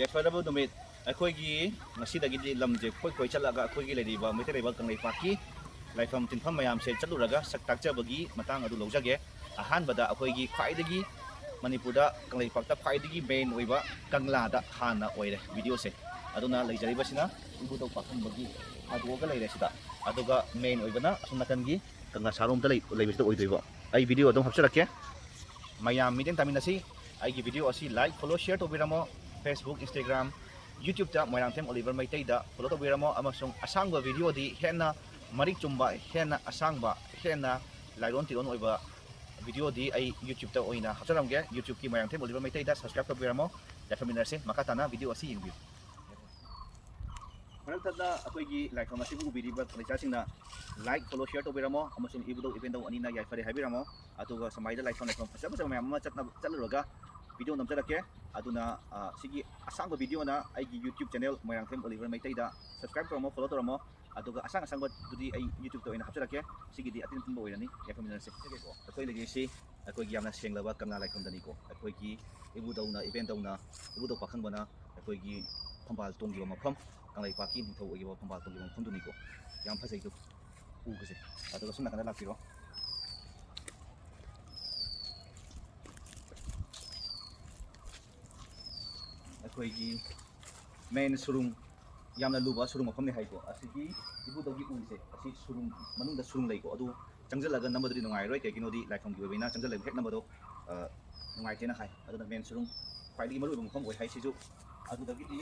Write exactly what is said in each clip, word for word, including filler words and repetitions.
ꯌꯥꯏꯐꯔꯕ ꯅꯨꯃꯤꯠ꯫ ꯑꯩꯈꯣꯏꯒꯤ ꯉꯁꯤꯗꯒꯤꯗꯤ ꯂꯝꯁꯦ ꯀꯣꯏ ꯀꯣꯏ ꯆꯠꯂꯒ ꯑꯩꯈꯣꯏꯒꯤ ꯂꯩꯔꯤꯕ ꯃꯩꯇꯩ ꯂꯩꯕꯥꯛ ꯀꯪꯂꯩꯄꯥꯛꯀꯤ ꯂꯥꯏꯐꯝ ꯇꯤꯟꯐꯝ ꯃꯌꯥꯝꯁꯦ ꯆꯠꯂꯨꯔꯒ ꯁꯛ ꯇꯥꯛꯆꯕꯒꯤ ꯃꯇꯥꯡ ꯑꯗꯨ ꯂꯧꯖꯒꯦ꯫ ꯑꯍꯥꯟꯕꯗ ꯑꯩꯈꯣꯏꯒꯤ ꯈ꯭ꯋꯥꯏꯗꯒꯤ ꯃꯅꯤꯄꯨꯔꯗ ꯀꯪꯂꯩꯄꯥꯛꯇ ꯈ꯭ꯋꯥꯏꯗꯒꯤ ꯃꯦꯟ ꯑꯣꯏꯕ ꯀꯪꯂꯥꯗ ꯍꯥꯟꯅ ꯑꯣꯏꯔꯦ ꯚꯤꯗꯤꯑꯣꯁꯦ꯫ ꯑꯗꯨꯅ ꯂꯩꯖꯔꯤꯕꯁꯤꯅ ꯏꯕꯨꯙꯧ ꯄꯥꯈꯪꯕꯒꯤ ꯊꯥꯗꯣꯛꯑꯒ ꯂꯩꯔꯦ ꯁꯤꯗ꯫ ꯑꯗꯨꯒ ꯃꯦꯟ ꯑꯣꯏꯕꯅ ꯑꯁꯣꯝ ꯅꯥꯀꯟꯒꯤ ꯀꯪꯂꯥ ꯁꯥꯔꯣꯝꯗ ꯂꯩ-, ꯂꯩꯕꯁꯤꯗ ꯑꯣꯏꯗꯣꯏꯕ꯫ ꯑꯩ ꯚꯤꯗꯤꯑꯣ ꯑꯗꯨꯝ ꯍꯥꯞꯆꯔꯛꯀꯦ꯫ ꯃꯌꯥꯝ ꯃꯤꯠꯌꯦꯡ ꯇꯥꯃꯤꯟꯅꯁꯤ꯫ ꯑꯩꯒꯤ ꯚꯤꯗꯤꯑꯣ ꯑꯁꯤ like, follow, share ꯇꯧꯕꯤꯔꯝꯃꯣ꯫ Facebook, Instagram, YouTube-ꯇ ꯃꯣꯏꯔꯥꯡꯊꯦꯝ ꯑꯣꯂꯤꯚꯔ ꯃꯩꯇꯩꯗ follow ꯇꯧꯕꯤꯔꯝꯃꯣ, ꯑꯃꯁꯨꯡ ꯑꯁꯥꯡꯕ ꯚꯤꯗꯤꯑꯣꯗꯤ ꯍꯦꯟꯅ ꯃꯔꯤꯛ ꯆꯨꯝꯕ, ꯍꯦꯟꯅ ꯑꯁꯥꯡꯕ, ꯍꯦꯟꯅ ꯂꯥꯏꯔꯣꯟ ꯇꯤꯔꯣꯟ ꯑꯣꯏꯕ ꯚꯤꯗꯤꯑꯣꯗꯤ ꯑꯩ YouTube-ꯇ ꯑꯣꯏꯅ ꯍꯥꯞꯆꯔꯝꯒꯦ꯫ YouTube-ꯀꯤ ꯃꯣꯏꯔꯥꯡꯊꯦꯝ ꯑꯣꯂꯤꯚꯔ ꯃꯩꯇꯩꯗ subscribe ꯇꯧꯕꯤꯔꯝꯃꯣ꯫ ꯌꯥꯏꯐꯃꯤꯟꯅꯔꯁꯤ꯫ ꯃꯈꯥ ꯇꯥꯅ ꯚꯤꯗꯤꯑꯣ ꯑꯁꯤ ꯌꯦꯡꯕꯤꯌꯨ꯫ ꯃꯔꯛ ꯊꯠꯅ ꯑꯩꯈꯣꯏꯒꯤ ꯂꯥꯏꯐꯝ ꯑꯁꯤꯕꯨ ꯎꯕꯤꯔꯤꯕ ꯂꯩꯁꯥꯁꯤꯡꯅ like, follow, share ꯇꯧꯕꯤꯔꯝꯃꯣ, ꯑꯃꯁꯨꯡ ꯏꯕꯨꯙꯧ ꯏꯕꯦꯟꯗꯧ ꯑꯅꯤꯅ ꯌꯥꯏꯐꯔꯦ ꯍꯥꯏꯕꯤꯔꯝꯃꯣ꯫ ꯑꯗꯨꯒ ꯁꯨꯃꯥꯏꯗ ꯂꯥꯏꯐꯝ, ꯂꯥꯏꯐꯝ ꯐꯖ ꯐꯖꯕ ꯃꯌꯥꯝ ꯑꯃ ꯆꯠꯅꯕ, ꯆꯠꯂꯨꯔꯒ ꯚꯤꯗꯤꯑꯣ ꯅꯝꯖꯔꯛꯀꯦ꯫ ꯑꯗꯨꯅ, ꯑ, ꯁꯤꯒꯤ ꯑꯁꯥꯡꯕ ꯚꯤꯗꯤꯑꯣꯅ ꯑꯩꯒꯤ YouTube channel ꯃꯣꯏꯔꯥꯡꯊꯦꯝ ꯑꯣꯂꯤꯚꯔ ꯃꯩꯇꯩꯗ subscribe ꯇꯧꯔꯝꯃꯣ, follow ꯇꯧꯔꯝꯃꯣ꯫ ꯑꯗꯨꯒ ꯑꯁꯥꯡ ꯑꯁꯥꯡꯕꯗꯨꯗꯤ ꯑꯩ YouTube-ꯇ ꯑꯣꯏꯅ ꯍꯥꯞꯆꯔꯛꯀꯦ꯫ ꯁꯤꯒꯤꯗꯤ ꯑꯇꯦꯟ ꯑꯇꯦꯟꯕ ꯑꯣꯏꯔꯅꯤ꯫ ꯌꯥꯏꯐꯃꯤꯟꯅꯔꯁꯤ꯫ ꯑꯩꯈꯣꯏ ꯂꯩꯔꯤꯁꯤ ꯑꯩꯈꯣꯏꯒꯤ ꯌꯥꯝꯅ ꯁꯦꯡꯂꯕ ꯀꯪꯂꯥ ꯂꯥꯏꯐꯝꯗꯅꯤꯀꯣ꯫ ꯑꯩꯈꯣꯏꯒꯤ ꯏꯕꯨꯙꯧꯅ, ꯏꯕꯦꯟꯗꯧꯅ, ꯏꯕꯨꯙꯧ ꯄꯥꯈꯪꯕꯅ ꯑꯩꯈꯣꯏꯒꯤ ꯐꯝꯕꯥꯜ ꯇꯣꯡꯈꯤꯕ ꯃꯐꯝ, ꯀꯪꯂꯩꯄꯥꯛꯀꯤ ꯅꯤꯡꯊꯧ ꯑꯣꯏꯈꯤꯕ ꯐꯝꯕꯥꯜ ꯇꯣꯡꯈꯤꯕ ꯃꯐꯝꯗꯨꯅꯤꯀꯣ꯫ ꯌꯥꯝ ꯐꯖꯩꯗꯣ ꯎꯕꯁꯦ꯫ ꯑꯗꯨꯒ ꯁꯣꯝ ꯅꯥꯀꯟꯗ ꯂꯥꯛꯄꯤꯔꯣ꯫ ꯑꯩꯈꯣꯏꯒꯤ main ꯁꯨꯔꯨꯡ, ꯌꯥꯝꯅ ꯂꯨꯕ ꯁꯨꯔꯨꯡ ꯃꯐꯝꯅꯤ ꯍꯥꯏꯀꯣ꯫ ꯑꯁꯤꯒꯤ ꯏꯕꯨꯙꯧꯒꯤ ꯎꯁꯦ, ꯑꯁꯤ ꯁꯨꯔꯨꯡ ꯃꯅꯨꯡꯗ ꯁꯨꯔꯨꯡ ꯂꯩꯀꯣ꯫ ꯑꯗꯨ ꯆꯪꯁꯤꯜꯂꯒ ꯅꯝꯕꯗꯨꯗꯤ ꯅꯨꯡꯉꯥꯏꯔꯣꯏ, ꯀꯩꯒꯤꯅꯣꯗꯤ ꯂꯥꯏꯐꯝꯒꯤ ꯑꯣꯏꯕꯅꯤꯅ ꯆꯪꯁꯤꯜꯂꯒ ꯍꯦꯛ ꯅꯝꯕꯗꯣ, ꯑ, ꯅꯨꯡꯉꯥꯏꯇꯦꯅ ꯍꯥꯏ꯫ ꯑꯗꯨꯅ main ꯁꯨꯔꯨꯡ ꯈ꯭ꯋꯥꯏꯗꯒꯤ ꯃꯔꯨꯑꯣꯏꯕ ꯃꯐꯝ ꯑꯣꯏ ꯍꯥꯏ ꯁꯤꯁꯨ꯫ ꯑꯗꯨꯗꯒꯤꯗꯤ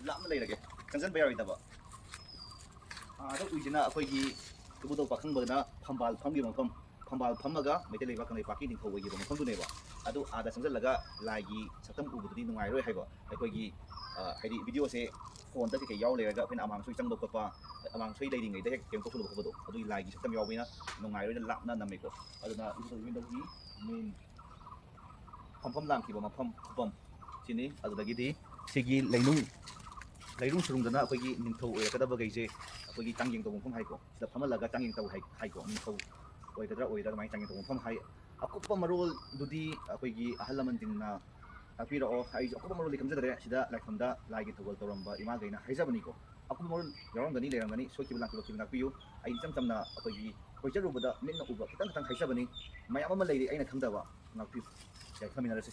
ꯂꯥꯞꯅ ꯂꯩꯔꯒꯦ, ꯆꯪꯁꯤꯟꯕ ꯌꯥꯔꯣꯏꯗꯕ꯫ ꯑꯥꯗ ꯎꯏꯁꯤꯅ ꯑꯩꯈꯣꯏꯒꯤ ꯏꯕꯨꯙꯧ ꯄꯥꯈꯪꯕꯅ ꯐꯝꯕꯥꯜ ꯐꯝꯈꯤꯕ ꯃꯐꯝ, ꯐꯝꯕꯥꯜ ꯐꯝꯃꯒ ꯃꯩꯇꯩ ꯂꯩꯕꯥꯛ ꯀꯪꯂꯩꯄꯥꯛꯀꯤ ꯅꯤꯡꯊꯧ ꯑꯣꯏꯈꯤꯕ ꯃꯐꯝꯗꯨꯅꯦꯕ꯫ ꯑꯗꯨ ꯑꯥꯗ ꯆꯪꯁꯤꯜꯂꯒ ꯂꯥꯏꯒꯤ ꯁꯛꯇꯝ ꯎꯕꯗꯨꯗꯤ ꯅꯨꯡꯉꯥꯏꯔꯣꯏ ꯍꯥꯏꯕ꯫ ꯑꯩꯈꯣꯏꯒꯤ, ꯑ, ꯍꯥꯏꯗꯤ ꯚꯤꯗꯤꯑꯣꯁꯦ ꯐꯣꯟꯗ ꯀꯩꯀꯩ ꯌꯥꯎ ꯂꯩꯔꯒ ꯑꯩꯈꯣꯏꯅ ꯑꯃꯥꯡ ꯑꯁꯣꯏ ꯆꯪꯕ ꯈꯣꯠꯄ, ꯑꯃꯥꯡ ꯑꯁꯣꯏ ꯂꯩꯔꯤꯉꯩꯗ ꯍꯦꯛ ꯀꯩꯅꯣ ꯇꯧꯁꯜꯂꯨꯕ ꯈꯣꯠꯄꯗꯣ, ꯑꯗꯨꯒꯤ ꯂꯥꯏꯒꯤ ꯁꯛꯇꯝ ꯌꯥꯎꯕꯅꯤꯅ ꯅꯨꯡꯉꯥꯏꯔꯣꯏꯅ ꯂꯥꯞꯅ ꯅꯝꯃꯦꯀꯣ꯫ ꯑꯗꯨꯅ ꯏꯕꯨꯙꯧ ꯏꯕꯦꯟꯗꯧꯒꯤ main ꯐꯝꯐꯝ ꯂꯥꯡꯈꯤꯕ ꯃꯐꯝ, ꯈꯨꯕꯝ ꯁꯤꯅꯤ꯫ ꯑꯗꯨꯗꯒꯤꯗꯤ ꯁꯤꯒꯤ ꯂꯩꯅꯨꯡ, ꯂꯩꯔꯨꯡ ꯁꯨꯔꯨꯡꯗꯅ ꯑꯩꯈꯣꯏꯒꯤ ꯅꯤꯡꯊꯧ ꯑꯣꯏꯔꯛꯀꯗꯕꯈꯩꯁꯦ ꯑꯩꯈꯣꯏꯒꯤ ꯆꯥꯡꯌꯦꯡ ꯇꯧꯕ ꯃꯐꯝ ꯍꯥꯏꯀꯣ꯫ ꯁꯤꯗ ꯐꯝꯍꯜꯂꯒ ꯆꯥꯡꯌꯦꯡ ꯇꯧ ꯍꯥꯏ, ꯍꯥꯏꯀꯣ꯫ ꯅꯤꯡꯊꯧ ꯑꯣꯏꯒꯗ꯭ꯔꯥ ꯑꯣꯏꯗ꯭ꯔꯥ, ꯑꯗꯨꯃꯥꯏꯅ ꯆꯪꯉꯦ ꯇꯧꯕ ꯃꯐꯝ ꯍꯥꯏ꯫ ꯑꯀꯨꯞꯄ ꯃꯔꯣꯜꯗꯨꯗꯤ ꯑꯩꯈꯣꯏꯒꯤ ꯑꯍꯜ ꯂꯃꯟꯁꯤꯡꯅ ꯇꯥꯛꯄꯤꯔꯛꯑꯣ꯫ ꯑꯩꯁꯨ ꯑꯀꯨꯞꯄ ꯃꯔꯣꯜꯗꯤ ꯈꯪꯖꯗ꯭ꯔꯦ꯫ ꯁꯤꯗ ꯂꯥꯏꯐꯝꯗ ꯂꯥꯏꯒꯤ ꯊꯧꯒꯜ ꯇꯧꯔꯝꯕ ꯏꯃꯥꯈꯩꯅ ꯍꯥꯏꯖꯕꯅꯤꯀꯣ꯫ ꯑꯀꯨꯞꯄ ꯃꯔꯣꯜ ꯌꯥꯎꯔꯝꯒꯅꯤ, ꯂꯩꯔꯝꯒꯅꯤ, ꯁꯣꯏꯈꯤꯕ ꯂꯥꯟꯈꯤꯕ ꯊꯤꯕ ꯉꯥꯛꯄꯤꯌꯨ꯫ ꯑꯩ ꯏꯆꯝ ꯆꯝꯅ ꯑꯩꯈꯣꯏꯒꯤ ꯑꯩꯈꯣꯏ ꯆꯠꯂꯨꯕꯗ ꯃꯤꯠꯅ ꯎꯕ ꯈꯤꯇꯪ ꯈꯤꯇꯪ ꯍꯥꯏꯖꯕꯅꯤ꯫ ꯃꯌꯥꯝ ꯑꯃ ꯂꯩꯔꯤ ꯑꯩꯅ ꯈꯪꯗꯕ꯫ ꯉꯥꯛꯄꯤꯌꯨ꯫ ꯌꯥꯏꯐꯃꯤꯟꯅꯔꯁꯤ꯫